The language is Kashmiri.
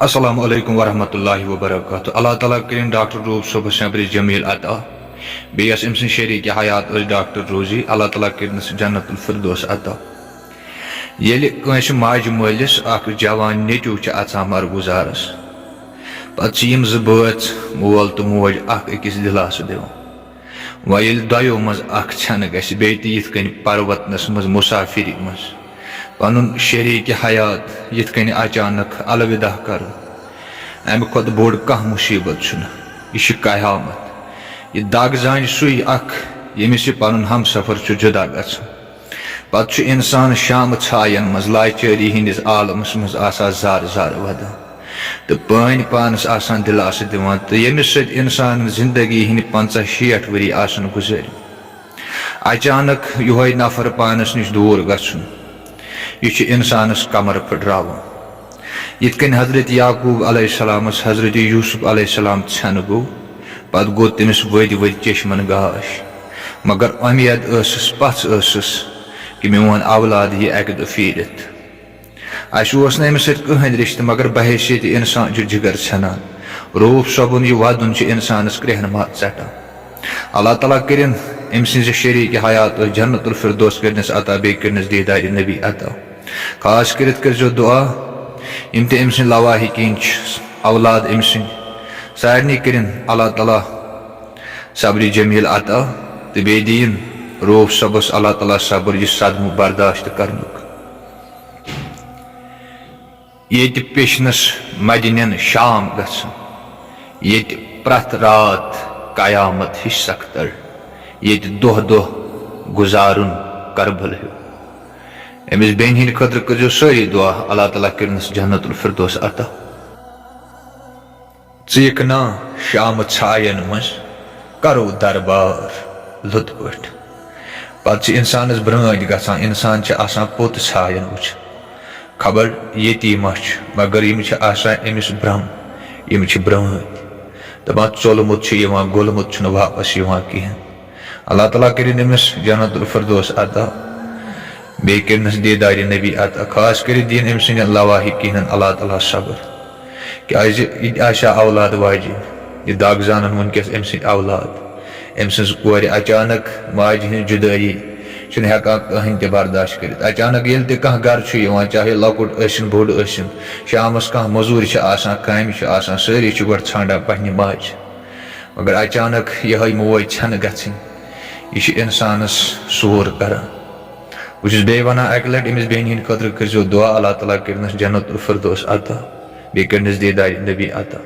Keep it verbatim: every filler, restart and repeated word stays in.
السلام علیکم ورحمۃ اللہ وبرکاتہ۔ اللہ تعالیٰ کٔرِن ڈاکٹر روٗپ صٲبَس صبرِ جمیٖل عطا۔ بیٚیہِ یۄس أمۍ سٕنٛز شریٖک حیات ٲس ڈاکٹر روزی، اللہ تعالیٰ کٔرِنَس جنت الفردوس عطا۔ ییٚلہِ کٲنٛسہِ ماجہِ مٲلِس اکھ جوان نیٚچوٗ چھُ اژان مرگُزارَس، پتہٕ چھِ یِم زٕ بٲژ، مول تہٕ موج، اکھ أکِس دِلاسہٕ دِوان۔ وۄنۍ ییٚلہِ دۄیو منٛز اکھ ژھٮ۪نہٕ گژھِ، بیٚیہِ تہِ یِتھ کٔنۍ پروتنس منٛز، مسافری منٛز، پنُن شریٖک حیات یِتھ کٔنۍ اچانک الوداع کرُن، امہِ کھۄتہٕ بوٚڑ کانٛہہ مُصیبت چھُنہٕ۔ یہِ چھِ قیامت۔ یہِ دگ زانہِ سُے اکھ، ییٚمِس یہِ پنُن ہمسفر چھُ جُدا گژھان۔ پتہٕ چھُ انسان شامہٕ ژھاین منٛز لاچٲری ہٕنٛدِس عالمس منٛز آسان زار زار ودان تہٕ پٲنۍ پانس آسان دِلاسہٕ دِوان، تہٕ ییٚمِس سۭتۍ انسانن زندگی ہٕنٛدۍ پنژاہ شیٹھ ؤری آسن گُزٲرۍ۔ اچانک یِہوے نفر پانس نِش دوٗر گژھُن، یہِ چھُ انسانس کمر پھٕٹراوان۔ یِتھ کٔنۍ حضرت یعقوب علیہ السلامس حضرت یوسف علیہ السلام ژھٮ۪نہٕ گوٚو، پتہٕ گوٚو تٔمِس ؤدۍ ؤدۍ چشمن گاش، مگر اُمید ٲسٕس، پژھ ٲسٕس کہِ میون اولاد یِیہِ اکہِ دۄہ پھیٖرِتھ۔ اسہِ اوس نہٕ أمِس سۭتۍ کٕہٕنۍ رشتہٕ، مگر بحیثیت انسان چھُ جگر ژھٮ۪نان۔ روٗف صٲبُن یہِ ودُن چھُ انسانس کرٛیہن ماز ژٹان۔ اللہ تعالیٰ کٔرِن أمۍ سٕنٛزِ شریٖک حیات جنت الفردوس کٔرنس عطا، بیٚیہِ کٔرنس دیدارِ نبی عطا۔ خاص کٔرِتھ کٔرزیو دُعا، یِم تہِ أمۍ سٕنٛدۍ لواحقیٖن چھِ، اولاد أمۍ سٕنٛدۍ، سارنٕے کٔرِن اللہ تعالیٰ صبرِ جمیٖل عطا، تہٕ بیٚیہِ دِیِن روٗف صٲبس اللہ تعالیٰ صبر یہِ صدمہٕ برداشت کرنُک۔ ییٚتہِ پیٚچھنَس مدنٮ۪ن شام گژھُن، ییٚتہِ پرٛٮ۪تھ راتھ قیامت ہِش سختر، ییٚتہِ دۄہ دۄہ گُزارُن کربل ہیوٗ۔ أمِس بیٚنہِ ہِنٛدِ خٲطرٕ کٔرزیو سٲری دُعا، اللہ تعالیٰ کٔرِنَس جنت الفردوس عطا۔ ژٕ یِکھ نا شامہٕ ژھاین منٛز، کرو دربار لُطہٕ پٲٹھۍ۔ پتہٕ چھِ انسانس برٲنٛدۍ گژھان، انسان چھِ آسان پوٚت ژھاین وٕچھان۔ خبر ییٚتی ما چھُ، مگر یِم چھِ آسان أمِس برٛم، یِم چھِ برٲنٛدۍ۔ دَپان، ژوٚلمُت چھُ یِوان، گوٚلمُت چھُنہٕ واپس یِوان کِہیٖنۍ۔ اللہ تعالیٰ کٔرِن أمِس جنت الفردوس عطا، بیٚیہِ کٔرِنَس دیدارِ نبی عطا۔ خاص کٔرِتھ دِیِن أمۍ سٕنٛدٮ۪ن لواحقیٖنَن اللہ تعالیٰ صبر، کیٛازِ یہِ تہِ آسہِ ہا اولاد واجہِ، یہِ دَگ زانَن وٕنکیٚس أمۍ سٕنٛدۍ اولاد۔ أمۍ سٕنٛز کورِ اچانک ماجہِ ہٕنٛز جُدٲیی چھُنہٕ ہٮ۪کان کٕہٕنۍ تہِ برداشت کٔرِتھ۔ اچانک ییٚلہِ تہِ کانٛہہ گرٕ چھُ یِوان، چاہے لۄکُٹ ٲسِن، بوٚڑ ٲسِن، شامَس کانٛہہ مٔزوٗرۍ چھِ آسان، کامہِ چھِ آسان، سٲری چھِ گۄڈٕ ژھانٛڈان پنٛنہِ ماجہِ۔ مگر اچانک یِہوٚے موج ژھٮ۪نہٕ گژھٕنۍ، یہِ چھُ اِنسانَس سور کران۔ بہٕ چھُس بیٚیہِ وَنان، اَکہِ لَٹہِ أمِس بیٚنہِ ہِنٛدِ خٲطرٕ کٔرۍزیو دُعا، اللہ تعالیٰ کٔرِنَس جنت الفردوس عطا، بیٚیہِ کٔرِنَس دیدارِ نبی عطا۔